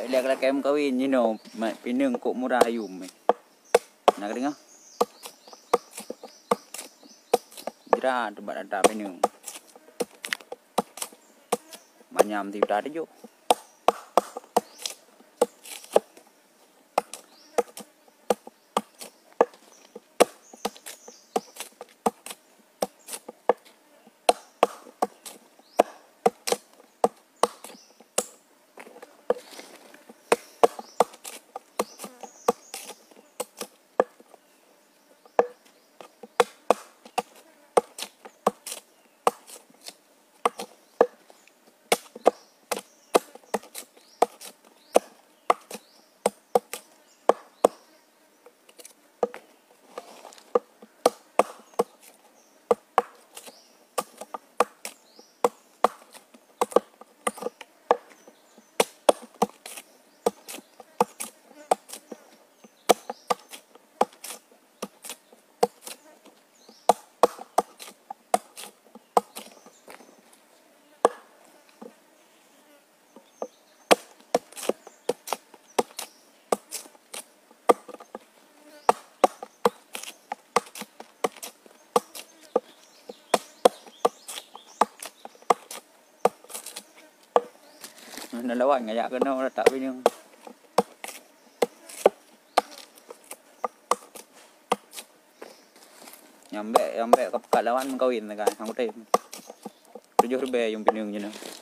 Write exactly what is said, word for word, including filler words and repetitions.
Lé lakée meukawen jinoe, mat pineung kok murah ayum. Na ka deungoe? Jrat bak data pineung. Manyam sijuta tujoh. Na lawan ngajak keunoe tak pineung. Nyang bèk, nyang bèk ka peukat lawan meukawen kan, hang kutem. Tujoh ribèe yum pineung jinoe.